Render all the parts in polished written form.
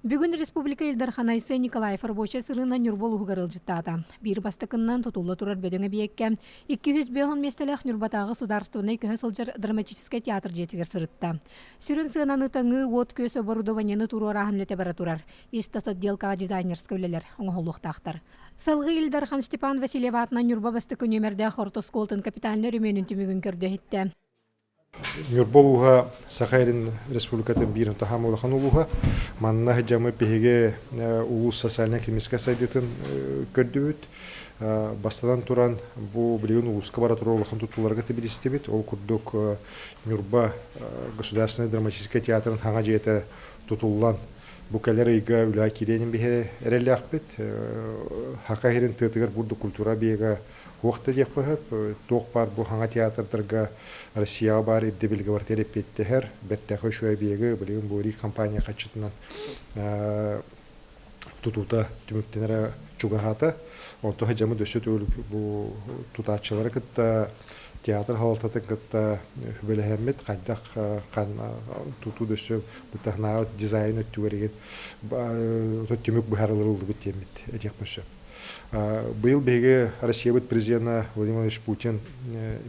Бүгүн республика Ил Дархана Айсен Николаев рабочай сырыынан Ньурба улууһугар ыалдьыттаата. Биир бастакыннан тутулла турар бөдөҥ эбийиэккэ 250 миэстэлээх Ньурбатааҕы судаарыстыбаннай көһө сылдьар драматическай театр дьиэтигэр сырытта. Сүрүн сыананы таҥыы, уот-күөс оборудованиены туруорааһын үлэтэ бара турар. Ис-тас отделкаҕа дизайнерскай үлэлэр оҥоһуллуохтаахтар. Салгыы Ил Дархан Степан Васильев аатынан Ньурба бастакы нүөмэрдээх орто оскуолатын капитальнай өрөмүөнүн түмүгүн көрдө-иһиттэ. Ньурба улууһа Саха Сирин Республикатын биир таһаам улахан улууһа. Манна дьамы биһиги улуус социальнай-экономическай сайдыытын көрдүбүт. Бастатан туран, бу билигин улууска бара турар улахан тутууларга тибилистибит. Ол курдук Ньурба государственнай драматическай театрын хаҥа дьиэтэ тутуллан, бу кэлэр ыйга үлэҕэ киириэнин биһиги эрэллээхпит. Саха сирин тыатыгар бурдук культура объега Туох да диэххэ сөп, туох баар бу хаҥа театрдарга Россияҕа баар ирдэбилгэ барыта эппиэттэһэр, бэртээхэй үчүгэй объегы билигин бу РИК компания хаччытынан тутуута түмүктэнэрэ чугаһаата. Онтон дьамы дөссө төгүл бу тутааччылары кытта театр салалтатын кытта сүбэлэһэммит хайдах тутуу дөссө бытахнааҕы дизайн өттүгэр игин түмүк быһаарыллыбыт диэммит этиэхпин сөп. Быйыл биһиги Россиябыт президена Владимир Владимирович Путин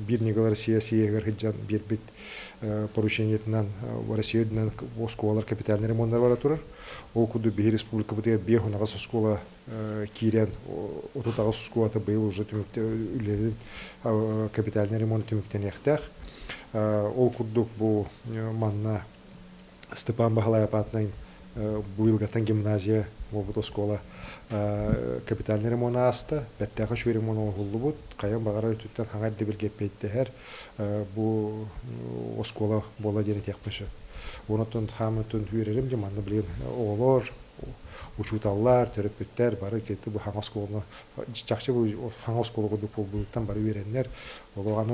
биир ньыгыл Россия съеһигэр сылдьан биэрбит поручениетынан Россия үрдүнэн оскуолалар капитальнай ремоннара бара турар. Ол курдук биһи республикабытыгар 58 оскуола киирэн 38 оскуолата быйыл уже түмүктэ үлэлин капитальнай ремонт түмүктэниэхтээх. Ол курдук бу манна Степан Баһылайап аатынан Буилгаттан гимназия буолбут оскуола капитальный ремонт ааста. Бэртээхэй үчүгэй ремонт оҥоһуллубут. Хайан баҕарар өттүттэн хаҥа ирдэбилгэ эппиэттэһэр бу оскуола буола диэн этиэхпин сөп. Онон хаамытын үөрэрим дьэ манна билигин оҕолор, учууталлар, төрөппүттэр бары кэлти бу хаҥа оскуоланы чахчы бу хаҥа оскуола курдук буолбутуттан бары үөрэннэр. Олох аны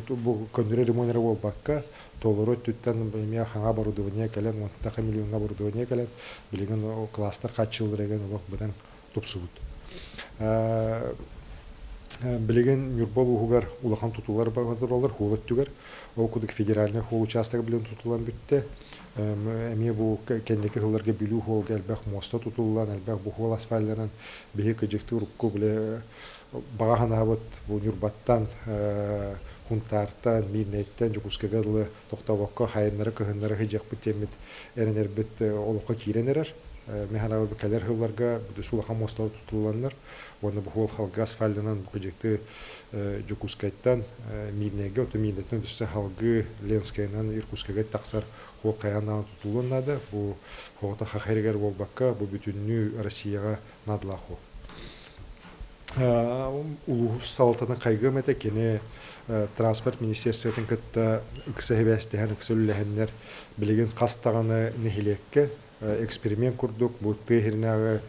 бу көннөрү ремонт эрэ буолбакка толору өттүттэн эмиэ хаҥа оборудование кэлэн, уонтаха миллионҥа оборудование кэлэн, билигин класстар хааччыллар эгэн олох быдан тупсубут. Билигин Ньурба улууһугар улахан тутуулар баралар хуол өттүгэр. Ол курдук федеральный хуол учаастага билигин тутуллан бүттэ. Эмиэ бу кэнники сылларга Бүлүү хуолга элбэх муоста тутуллан, элбэх бу хуол асфальтанан биһи кыдьыктыы урукку бile баҕа санаабыт бу Ньурбаттан, Хунтаартан, Миирнэйтэн Дьокуускайга дылы тохтообокко хайыннары-кыһыннары сылдьыахпыт диэммит эрэнэрбит олоххо киирэн эрэр. Мин санаабар кэлэр сылларга бүтүс улахан муосталар тутулланнар уонна бу суол халга асфальтынан бу Дьокуускайтан Миирнэйгэ, оттон Миирнэйтэн өссө салгыы Ленскэйинэн Иркутскайга тахсар суол хайаан тутуллуон наада. Бу оҕото Саха сиригэр буолбакка, бу бүтүннүү Россияҕа наадалаах суол. Улуус салалтатын хайгыам этэ, кини транспорт министерствотын кытта ыкса сибээстэһэн, ыкса үлэлэһэннэр билигин хас даҕаны нэһилиэккэ эксперимент курдук бу тыа сиринээҕи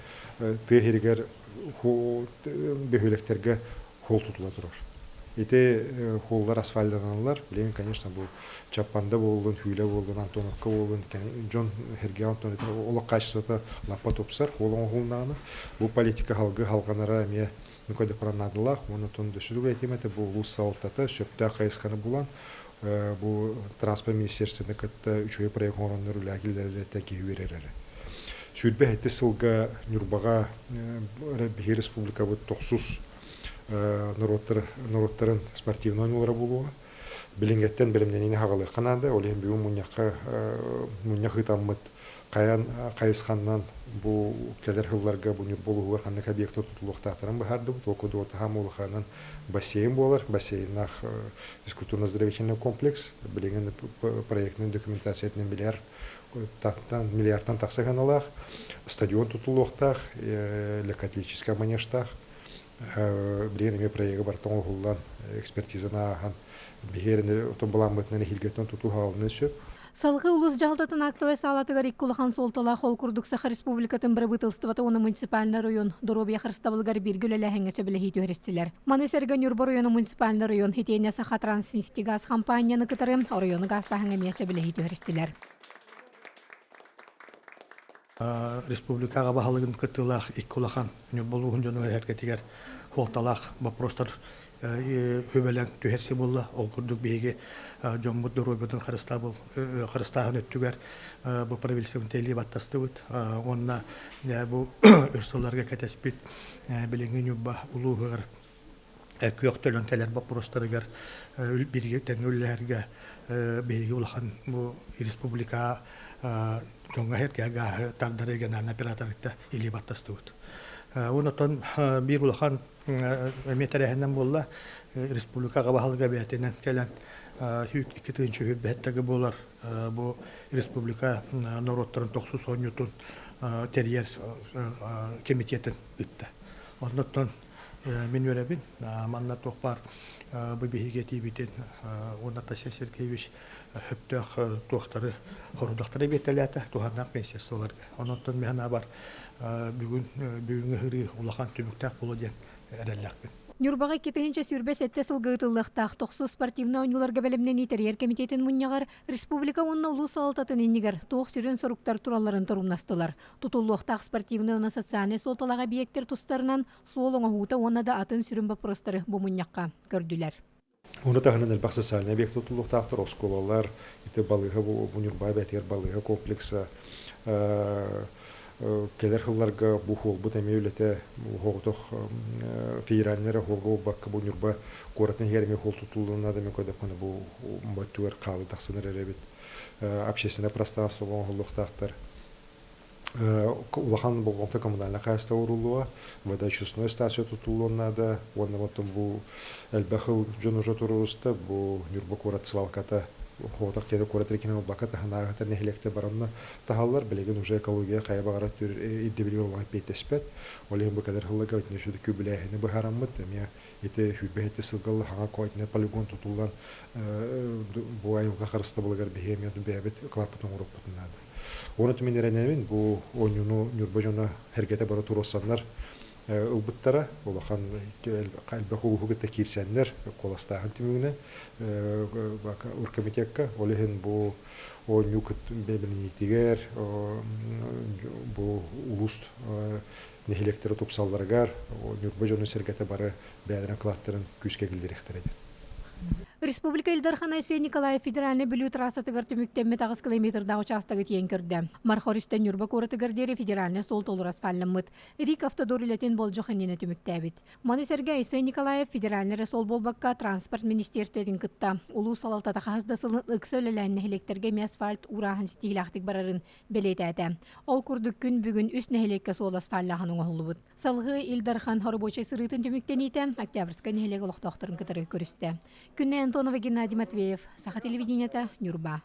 тыа сиригэр бөһүөлэктэргэ хуол тутула турар. Ити хуоллар асфальтаналлар. Билигин, конечно, бу Чаппанда буоллун, Хүүлэ буоллун, Антоновка буоллун, дьон Сергей Антонович олох качествота лаппа тупсар, хуол оҥоһулуннаҕына. Бу политика халгы халҕанара эмиэ нүкөдөппөрө наадалаах. Уонна оттон дөссүдүгү этим этэ, бу улуус салалтата сөптөөх хайысханы булан, бу транспорт министерствотын кытта үчүгэй проект оҥороннор үлэҕэ киллэрэллэриттэн киһи үөрэр эрэ. 27 сылга Ньурбаҕа биһиги республикабыт тохсус норуоттар норуоттарын спортивнай оонньуулара буолуоҕа. Билиҥҥэттэн бэлэмнэниини хаҕалыахха наада. Ол иһин бүгүн мунньахха мунньах ыытаммыт хайан хайысханнан бу кэлэр сылларга бу Ньурба улууһугар ханнык объекта тутуллуохтаахтарын быһаардыбыт. Ол курдук Отаһаам улаханын бассейн буолар. Бассейннаах физкультурно-оздоровительный комплекс. Билигин проектнай документациятынан миллиард миллиардтан тахса сыаналаах стадион тутуллуохтаах, легкоатлетическай манежтаах. Билигин эмиэ проегы барыта оҥоһуллан, экспертизаны ааһан, биһиэрин отон былааммытынан эһиилгиттэн тутуу хаалыны сөп. Салгыы улуус дьаһалтатын актовай саалатыгар икки улахан суолталаах ол курдук Саха Республикатын бырабыыталыстыбата уонна муниципальнай оройуон доруобуйа харыстабылыгар бииргэ үлэлээһиҥҥэ сөбүлэһии түһэристилэр. Маны сэргэ Ньурба оройуона муниципальнай оройуон итиэннэ Сахатранснефтегаз хампаанньаны кытары оройуону гаастааһыҥҥа эмиэ сөбүлэһии түһэристилэр. Республикаҕа баһылыгын кыттыылаах икки улахан Ньурба улууһун дьонугар-сэргэтигэр суолталаах боппуруостар Хүбэлэн түһэрси буолла. Ол курдук биһиги дьоммут доруобуйатын харыстаабыл харыстааһын өттүгэр бу правительствоны тэлии баттастыбыт. Уонна бу өр сылларга кэтэспит билиҥҥи Ньурба улууһугар күөх төлөн кэлэр боппуруостарыгар бииргэ тэҥҥэ үлэлэһэргэ биһиги улахан бу республика дьоҥҥо эргэ гааһы тардар региональный операторга илии баттастыбыт. Онон биир улахан эмиэ тэрээһинэн буолла республикаҕа баһылыга бэйэтинэн кэлэн 2 буолар буолар бу республика норуоттарын тохсус оонньуутун тэрийэр комитетын ыытта. Оннуттан мин үөрэбин. Манна туох баар бу биһиги этиибитин уонна Тасия Сергеевич сөптөөх туохтары хорудахтары биэртэлээтэ туһаннаах министерстволарга. Онон мин санаабар бүгүн бүгүҥҥү ыһырыы улахан түмүктээх буолуо диэн эрэллээхпин. Ньурбаҕа 2027 сылга ыытыллыахтаах тохсус спортивнай оонньууларга бэлэмнэнии тэрийэр кэмитиэтин мунньаҕар республика уонна улуус салалтатын иннигэр туох сүрүн соруктар туралларын торумнастылар. Тутуллуохтаах спортивнай уонна социальнай суолталаах эбийиэктэр тустарынан суол оҥоһуута уонна да атын сүрүн боппуруостары бу мунньахха көрдүлэр. Ону таһынан элбэх социальнай объект тутуллуохтаахтар, оскуолалар, ити балыыһа бу Ньурба эбэтигэр балыыһа комплекса кэлэр сылларга бу суолбут эмиэ үлэтэ оҕотох федеральнай эрэ суолга буолбакка бу Ньурба куоратын иһигэр эмиэ суол тутуллуна да көрдөххүнэ бу өттүгэр хаалыы тахсан эрэр эбит. Общественное пространство оҥоһуллуохтаахтар. Улахан болҕомто коммунальнай хаһаайыстыба ууруллуоҕа, водоочистной станция тутуллуон наада уонна оттон бу элбэх ыл дьон уже туруоруста бу Ньурба куорат свалката Хоотох киэдэ куорат эркинин ылбакка таһынааҕытар нэһилиэктэр баранна таһаллар билигин уже экология хайа баҕарар түр ирдэбилигэр улахан эппиэттэспэт ол иһин бу кэлэр сылларга итини сүдү күбүлээһини быһаараммыт эмиэ ити 27 сылга хаҥа итинэ полигон тутуллан бу айылҕа харыстабылыгар биһи эмиэ бэйэбит кылааппытын оҥоруохпутун наада. Уонна мин эрэнэбин, бу оонньууну Ньурба дьоно эргэтэ бары туруорсаннар ылбыттара. Улахан элбэх улууһу кытта киирсэннэр, куоластааһын түмүгүнэн оргкомитекка. Ол иһин бу оонньуу бэлэмниитигэр, бу улуус нэһилиэктэрэ тупсалларыгар Ньурба дьоно-сэргэтэ бары бэйэлэрин кылааттарын күүскэ киллэриэхтэрэ диэн. Республика Ил Дархан Айсен Николаев федеральнай Бүлүү трассатыгар түмүктэммит аҕыс километрдаах учаастагы тиийэн көрдө. Марха өрүстэн Ньурба куоратыгар диэри федеральнай суол толору асфальламмыт. Рик Автодор үлэтин болдьох иннинэ түмүктээбит. Маны сэргэ Айсен Николаев федеральнай эрэ суол буолбакка, транспорт министиэристибэтин кытта улуус салалтата хаһыс да сылын ыкса үлэлээн нэһилиэктэргэ эмиэ асфальт уурааһын ситиһиилээхтик барарын бэлиэтээтэ. Ол курдук күн бүгүн үс нэһилиэккэ суол асфальлааһын оҥоһуллубут. Салгыы Ил Дархан оробуочай сырыытын түмүктэниитэ Октябрьскай нэһилиэк олохтоохторун кытары көрүстэ. Күннэй Антонова, Геннадий Матвеев, Саха телевидениета, Ньурба.